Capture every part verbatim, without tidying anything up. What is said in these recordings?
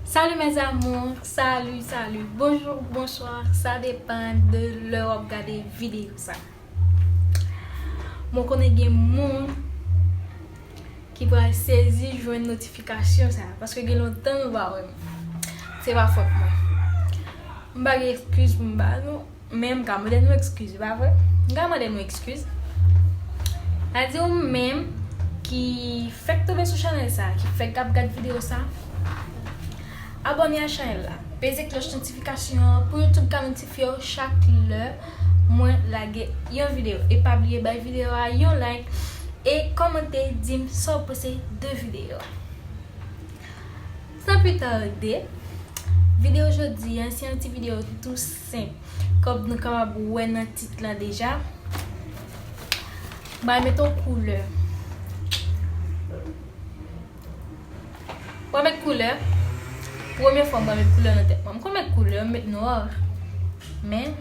Salut mes amours, salut, salut, bonjour, bonsoir, sa depann de lè w ap gade videyo sa. Mwen konnen gen moun ki pral sezi jwenn notifikasyon sa, paske gen lontan nou pa wè m. Se pa fòt mwen. M pa gen eskiz pou m ba nou, men m ka mande nou eskiz, pa vre? M ka mande nou eskiz. Sa di ou menm ki fèk tonbe sou chanèl sa, ki fèk ap gad videyo sa, abòne a chanèl la. Peze klòch notifikasyon an pou YouTube ka notifye w chak lè mwen lage yon videyo. E pa bliye bay videyo a yon like e kòmante, di m sa w panse de videyo a. San pli tade, videyo jodi a se yon ti videyo tou senp. Kòm nou kapab wè nan tit la deja, m pral mete yon koulè. Mwen met koulè. Premye fwa mwen met koulè nan tèt mwen. M konn met koulè, m met nwa. Men,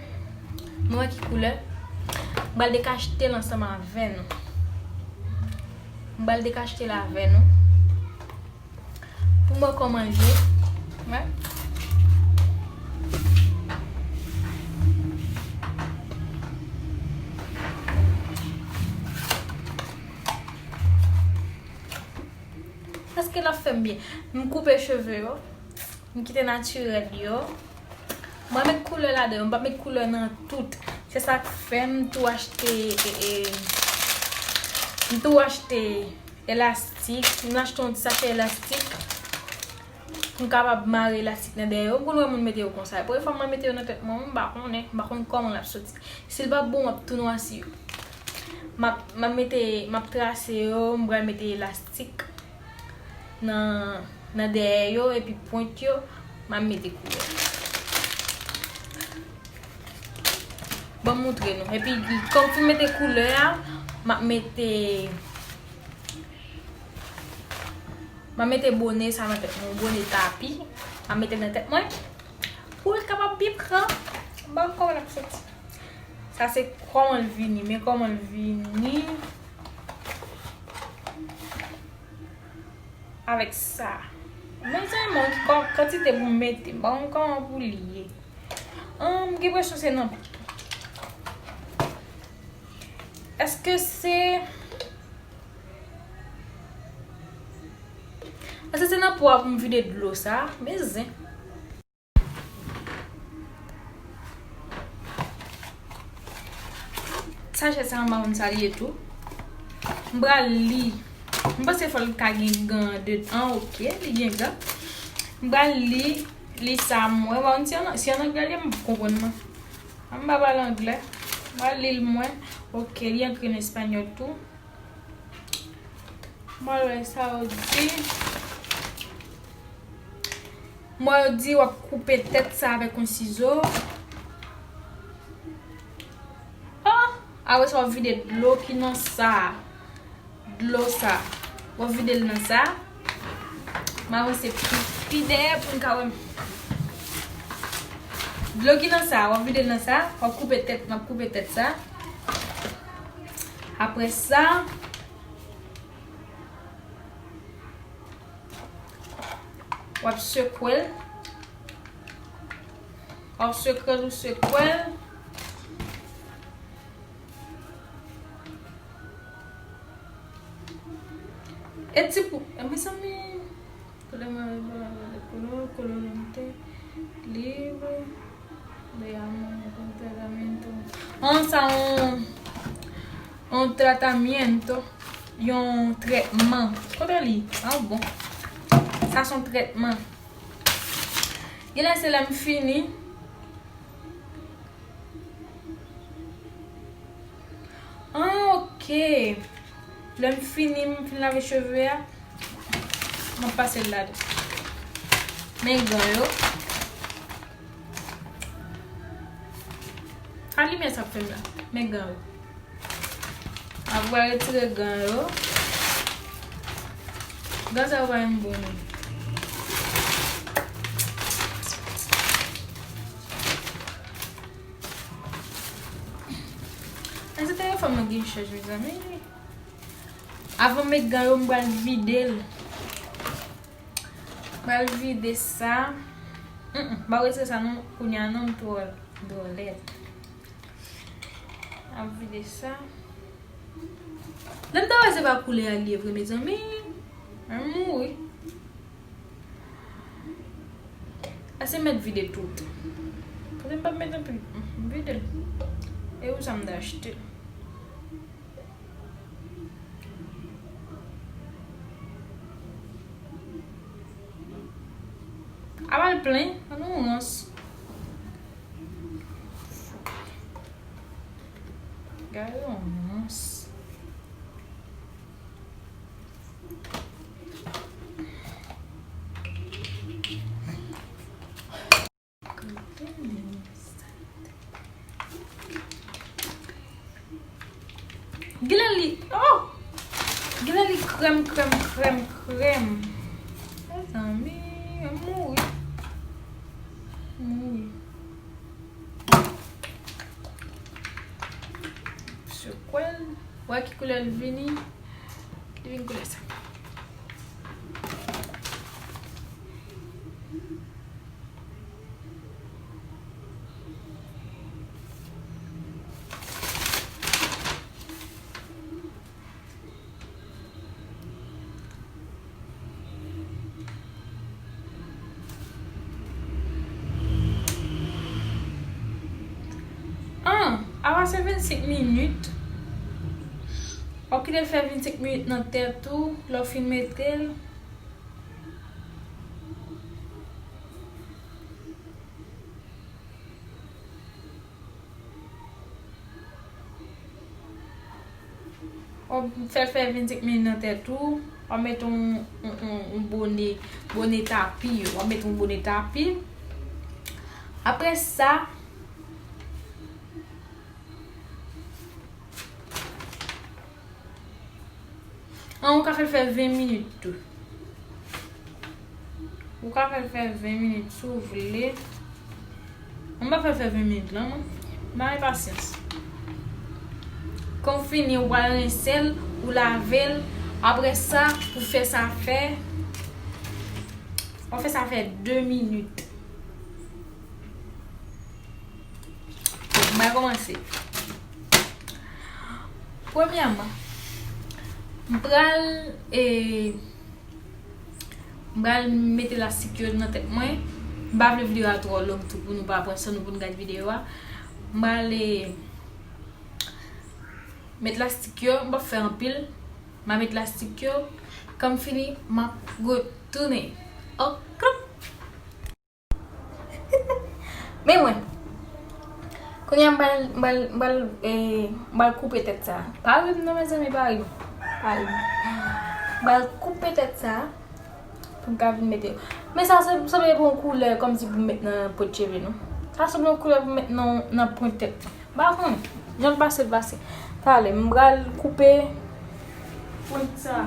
nou wè ki koulè? M pral dekachte l ansanm avè nou. M pral dekachte l avè nou. Pou mwen kòman l ye. Wè. Paske l ap fè m byen. M koupe cheve yo. M kite natirèl yo. Mwen met koulè ladan yo. M pa met koulè nan tout. Se sa k fè m tou achte, e, e, m tou achte elastik. M achte yon ti sachè elastik. Pou m kapab mare elastik nan dèyè yo. M konn wè moun mete yo konsa. Premye fwa mwen mete yo nan tèt mwen, m pa konnen. M pa konn kòman l ap soti. Si l pa bon, m ap tou nwasi yo. M ap, m ap mete, m ap trase yo, m pral mete elastik nan, nan dèyè yo, epi pwent yo, m ap mete koulè. Ban m moutre nou. Epi, kòm fin mete koulè a, m ap mete, m ap mete bone sa nan tèt mwen, bone tapi, m ap mete nan tèt mwen. Pou l kapab byen pran, ban m kòman l ap soti. Sa se kòman l vini, men kòman l vini avèk sa. Men se yon kantite pou m mete, m pa konn kòman pou li ye. Ahn, m gen enpresyon se nan, èske se, èske se nan po a pou m vide dlo sa? Men zen. Sachè sa anba moun sa li ye tou. M pral li. M panse fò l ka gen gan dedan. Ah, ok, li gen gan. M pral li, li sa mwen. Bon, si an, si an anglè li, m p konprann mwen. M pa pale anglè. M pral li l mwen. Ok, li antre nan espanyòl tou. Mwen wè sa yo di. Mwen yo di w ap koupe tèt sa avèk yon sizo. Ah! Apre sa, w ap vide dlo ki nan sa. Dlo sa. W ap vide l nan sa. M avanse pi, pi dèyè pou n ka wè. Dlo ki nan sa, w ap vide l nan sa. W ap koupe tèt, m ap koupe tèt sa. Apre sa, w ap sekwe l. W ap sekwe l, ou sekwe l. E ti pou, e mezanmi. Kole mwen, kole, kole, libre. An, sa yon, yon tratamiento, yon trètman. Kote li? Ah, bon. Sa se yon trètman. Genlè se lè m fini. Ah, ok. Lè m fini, m fin lave cheve a, m ap pase l ladan. Men gan yo. A limyè sa ap fè m la. Men gan yo. Apre retire gan yo. Gan sa yo pa menm bon non. Èske telefòn mwen gen chèj, mezanmi? Avan m met gan yo, m pral vide l. Pral vide sa. Mm, mm, m pa retire sa non, kounye a non, m twò dwòlèt. Ap vide sa. Lè m ta wè se pa koulè a li ye vre, mezanmi. Mwen mouri. Ase mèt vide tout. Poutèt m p ap mete anpil. Vide l. E ou sa m ta achte? Aval plen, an nou rans. Gade yon rans. Genlè li, oh! Genlè li krèm, krèm, krèm, krèm. Mezanmi, m mouri. M mouri. Sekwè l. Wè ki koulè l vini. Li vin koulè sa. An, apa se vennsenk minit. W ap kite l fè vennsenk minit nan tèt ou, lè w fin mete l. W ap fè l fè vennsenk minit nan tèt ou, w ap mete yon, yon, yon, yon bone, bone tapi, w ap mete yon bone tapi. Apre sa, An, ou ka fè l fè ven minit tou. Ou ka fè l fè ven minit si w vle. Mwen pa fè l fè ven minit lan, mwen. Mwen gen pasyans. Kan w fini, ou pral rense l, ou lave l. Apre sa, pou fè sa fè, ou fè sa fè de minit. Mwen kòmanse. Premyèman, m pral, e, m pral mete lastik yo nan tèt mwen. M pa vle videyo a twò long tou pou nou pa pran san nou pou nou gade videyo a. M pral, e, met lastik yo, m p ap fè anpil. M a met lastik yo. Kan m fini, m ap retounen. Ok. Men mwen. Kounye a m pral, m pral, m pral, e, m pral koupe tèt sa. Pa ri m non, mezanmi, pa ri m. Pa ri m. M pral koupe tèt sa pou m ka vin mete yo. Men sa se, sanble pou yon koulè kòmsi pou m met nan pwent cheve, non. Sa sanble yon koulè pou m met nan, nan pwent tèt. M pa konn. Jan l pase, l pase. Talè, m pral koupe pwent sa.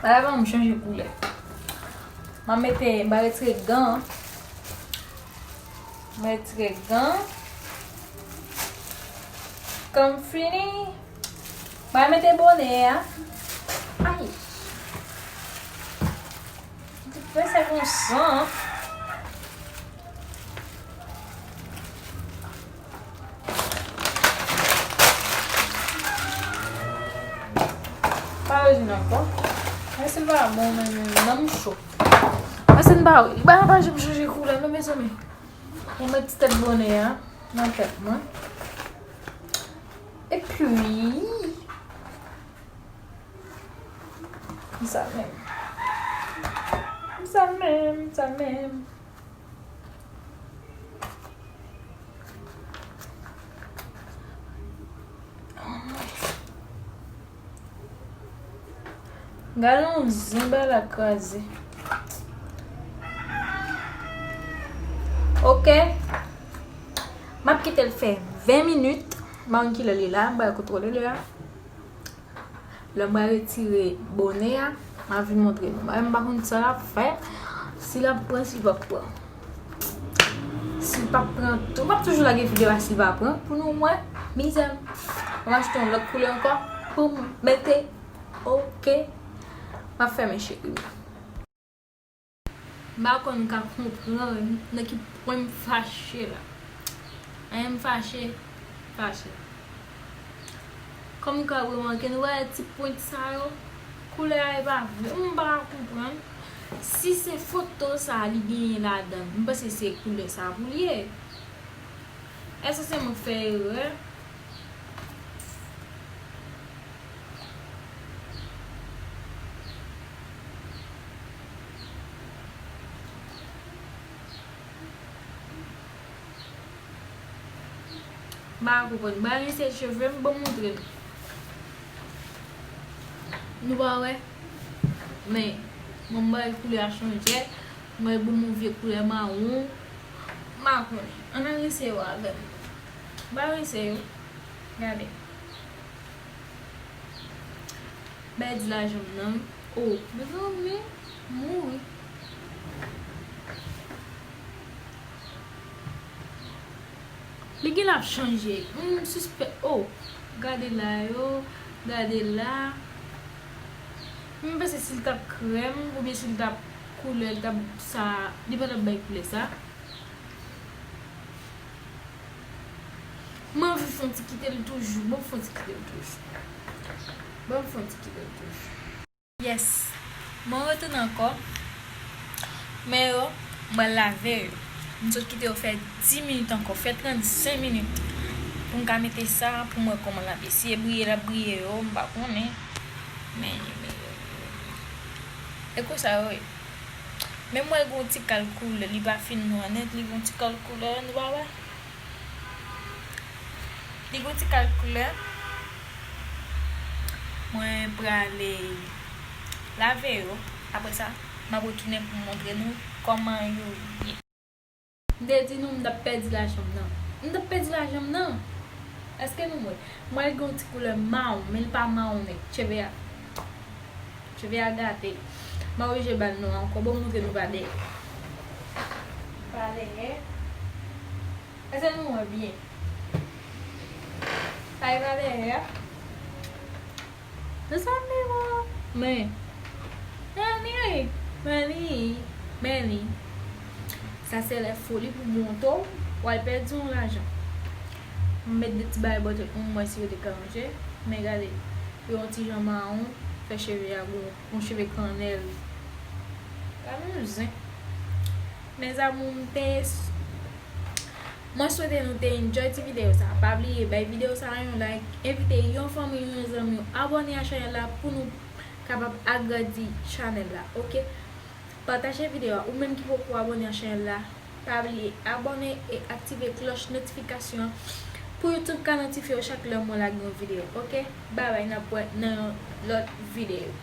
Ala ban m chanje koulè. M a mete, m a retire gan an. M a retire gan an. Kan m fini, m a mete bonè a. Ay. Tout fè se konsa. Pa bezwen ankò. Mwen si l pa bon, men, men, nan m cho. Mwen si l pa, li pa, pa janm chanje koulè, non, mezanmi. Mwen met ti tèt bonè a nan tèt mwen. Epi, sa menm. Sa menm, sa menm. Gade yon zen bagay la kraze. Ok. M ap kite l fè ven minit. M pa konn kilè li la, m pral kontwole lè a. Lè m pral retire bonè a, m a vin montre nou. Bagay m pa konn sa l ap fè, si l ap pran, si l p ap pran. Si l p ap pran tou, m ap toujou lage videyo a si l pa pran, pou nou wè mizè m. M achte yon lòt koulè ankò pou m mete. Ok. M ap fèmen cheri m. M pa konn ka konprann nan ki pwen m fache la. Anyen m fache, fache. Kòm nou ka remake, nou wè ti pwent sa yo, koulè a e pa vle. M pa ka konprann si se foto sa a li genyen ladan l. M panse se koulè sa a pou l ye. Èske se mwen k fè erè? M pa konprann. M pa rense cheve m, ban m montre nou. Nou pa wè? Men, mwen m bay koulè a chanje. Mwen bon, yon vye koulè mawon. M pa konnen. Ann al eseye yo avè m. M pa eseye yo. Gade. Pèdi lajan m nan. Oh, mezanmi, mouri. Li genlè ap chanje. M sispèk. Oh, gade la yo, gade la. M panse si l t ap krèm oubyen si l t ap koulè, l t ap sa, li pa t ap bay koulè sa. M anvi fè yon ti kite l toujou. Bon, fè yon ti kite l toujou. Bon, fè yon ti kite l toujou. Yes. Mwen retounen ankò. Men yo, mwen lave yo. M sot kite yo fè dis minit ankò. Fè trannsenk minit. Pou m ka mete sa, pou m wè kòman l ap ye. Si e briye, l ap briye yo, m pa konnen. Men, men, e konsa yo ye. Men mwen gen yon ti kal koulè, li pa fin nwa nèt, li gen yon ti kal koulè, nou pa wè? Li gen yon ti kal koulè. Mwen prale lave yo. Apre sa, m ap retounen pou m montre nou kòman yo ye. M te di nou m t ap pèdi lajan m nan. M t ap pèdi lajan m nan. Èske nou wè? Mwen gen yon ti koulè mawon, men li pa mawon nèt. Cheve a. Cheve a gate. M a oblije ba l non ankò. Bon, montre nou pa dèyè. Pa dèyè. Èske nou wè byen? Pa e pa dèyè a. Mezanmi, men. Men li, men li, men li. Sa se lè foli pou monte w, w al pèdi yon lajan. M met de ti bagay bò tèt mwen, m wè si yo te ka ranje. Men gade, yo yon ti jan mawon, fè cheve a gon, gon cheve kannèl. Gade yon zen. Mes amours, m te Mwen swete nou te enjoy ti videyo sa. Pa bliye bay videyo sa yon like, envite yon fanmi, yon zanmi w abòne a chanèl la pou nou kapab agrandi chanèl la, ok? Pataje videyo a. Ou menm ki poko abòne a chanèl la, pa bliye abòne e aktive klòch notifikasyon an pou YouTube ka notifye w chak lè mwen lage yon videyo, ok? Babay, n ap wè nan yon lòt videyo.